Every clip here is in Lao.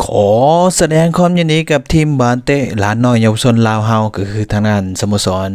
ຂໍສະແດງຄວາມຍິນດີກັບທີມບານເຕະຫຼານນ້ອຍເຍົາວະຊົນລາວເຮົາ ກໍຄືທາງດ້ານສະໂມສອນ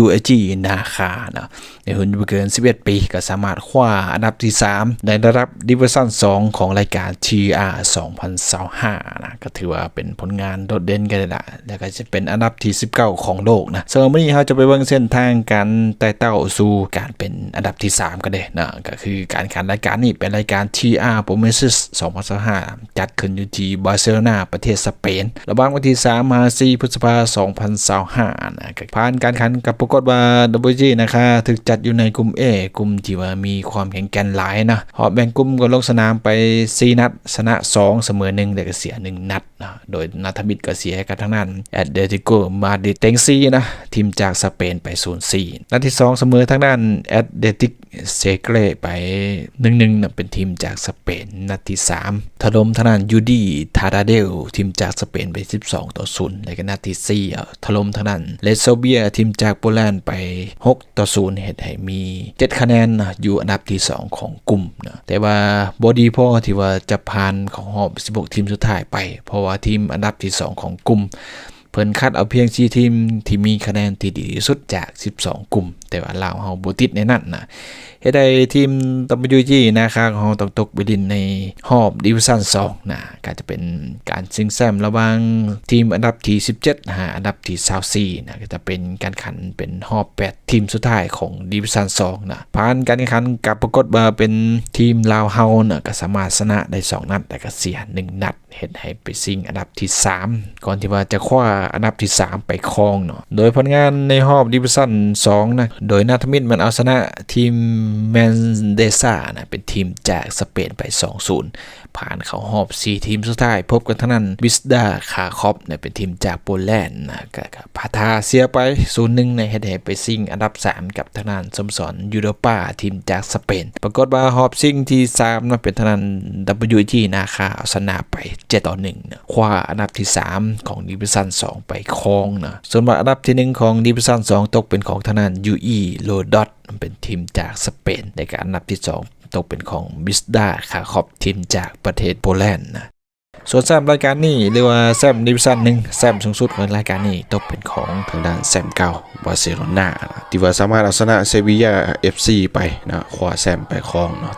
WAG ນາຄາເນາະ. ໃນຮຸ່ນບໍ່ເກີນສິບເອັດປີ ກໍສາມາດຄວ້າອັນດັບທີສາມ ໃນລະດັບດິວິຊັນສອງຂອງລາຍການ GR ສອງພັນຊາວຫ້ານະ ກໍຖືວ່າເປັນຜົນງານໂດດເດັ່ນກັນເລີຍລະ ແລ້ວກໍຈະເປັນອັນດັບທີສິບເກົ້າຂອງໂລກນະ. ສຳລັບມື້ນີ້ເຮົາຈະໄປເບິ່ງເສັ້ນທາງການໄຕ່ເຕົ້າສູ່ການເປັນອັນດັບທີສາມກັນເດ້ນະ ກໍຄືການແຂ່ງຂັນລາຍການນີ້ເປັນລາຍການ GR Premiership ສອງພັນຊາວຫ້າ ຈັດຂຶ້ນຢູ່ທີ່ບາເຊໂລນາ ປະເທດສະເປນ ລະຫວ່າງວັນທີສາມຫາສີ່ ພຶດສະພາ ສອງພັນຊາວຫ້ານະ. ຜ່ານການແຂ່ງຂັນກໍປາກົດວ່າ WAG ນາຄາຖືກຈັດຢູ່ໃນກຸ່ມ A ກຸ່ມທີ່ວ່າມີຄວາມແຂງແກ່ນຫຼາຍນະ. ຮອບແບ່ງກຸ່ມກໍລົງສະໜາມໄປສີ່ນັດ ຊະນະສອງ ສະເໝີໜຶ່ງ ແລະກໍເສຍໜຶ່ງນັດນະ ໂດຍນັດທຳອິດກໍເສຍໃຫ້ກັບທາງດ້ານ Atletico Madrid ເຕັງສີ່ນະ ທີມຈາກສະເປນໄປສູນສີ່. ນັດທີສອງສະເໝີທາງດ້ານ Athletic ເຊເກຣໄປໜຶ່ງໜຶ່ງນະ ເປັນທີມຈາກສະເປນ. ນັດທີສາມຖະຫຼົ່ມທາງດ້ານ Yudy Tadardel ທີມຈາກສະເປນໄປສິບສອງຕໍ່ສູນ ແລະກໍນັດທີສີ່ຖະຫຼົ່ມທາງດ້ານ Red Sofia ທີມຈາກໂປແລນໄປຫົກຕໍ່ສູນ ເຮັດໃຫ້ມີເຈັດຄະແນນນະ ຢູ່ອັນດັບທີສອງຂອງກຸ່ມນະ ແຕ່ວ່າບໍ່ດີພໍທີ່ວ່າຈະຜ່ານເຂົ້າຮອບສິບຫົກທີມສຸດທ້າຍໄປ ເພາະວ່າທີມອັນດັບທີສອງຂອງກຸ່ມ ເພິ່ນຄັດເອົາພຽງສີ່ທີມທີ່ມີຄະແນນທີ່ດີທີ່ສຸດຈາກສິບສອງກຸ່ມ ແຕ່ວ່າລາວເຮົາບໍ່ຕິດໃນນັ້ນນະ ເຮັດໃຫ້ທີມ WAG ນາຄາຂອງເຮົາຕ້ອງຕົກໄປຫຼິ້ນໃນຮອບດິວິຊັນສອງນະ. ກໍຈະເປັນການຊິງແຊ້ມລະຫວ່າງທີມອັນດັບທີສິບເຈັດຫາອັນດັບທີຊາວສີ່ນະ ກໍຈະເປັນການຂັນເປັນຮອບແປດທີມສຸດທ້າຍຂອງດິວິຊັນສອງນະ. ຜ່ານການແຂ່ງຂັນກໍປາກົດວ່າເປັນທີມລາວເຮົານະ ກໍສາມາດຊະນະໄດ້ສອງນັດ ແລະກໍເສຍໜຶ່ງນັດ ເຮັດໃຫ້ໄປຊິງອັນດັບທີສາມ ກ່ອນທີ່ວ່າຈະຄວ້າອັນດັບທີສາມໄປຄອງເນາະ. ໂດຍຜົນງານໃນຮອບດິວິຊັນສອງນະ ໂດຍນັດທຳອິດແມ່ນເອົາຊະນະທີມ Manresa ນະ ເປັນທີມຈາກສະເປນໄປສອງສູນ ຜ່ານເຂົ້າຮອບສີ່ທີມສຸດທ້າຍ ພົບກັບທາງດ້ານ Wisła Kraków ນະ ເປັນທີມຈາກໂປແລນນະ ກໍ ກໍພາທ່າເສຍໄປສູນໜຶ່ງນະ ເຮັດໃຫ້ໄປຊິງອັນດັບສາມກັບທາງດ້ານສະໂມສອນ Europa ທີມຈາກສະເປນ. ປາກົດວ່າຮອບຊິງທີສາມນະ ເປັນທາງດ້ານ WAG ນາຄາເອົາຊະນະໄປເຈັດຕໍ່ໜຶ່ງນະ ຄວ້າອັນດັບທີສາມຂອງດິວິຊັນສອງໄປຄອງນະ. ສ່ວນວ່າອັນດັບທີໜຶ່ງຂອງດິວິຊັນສອງຕົກເປັນຂອງທາງດ້ານ UE Rostock ເປັນທີມຈາກສະເປນ ແລະກະອັນດັບທີສອງຕົກເປັນຂອງ Wisła Kraków ທີມຈາກປະເທດໂປແລນນະ. ສ່ວນແຊ້ມລາຍການນີ້ ຫຼືວ່າແຊ້ມດິວິຊັນໜຶ່ງ ແຊ້ມສູງສຸດຂອງລາຍການນີ້ ຕົກເປັນຂອງທາງດ້ານແຊ້ມເກົ່າ ບາເຊໂລນາ ທີ່ວ່າສາມາດເອົາຊະນະ Sevilla FC ໄປນະ ຄວ້າແຊ້ມໄປຄອງເນາະ.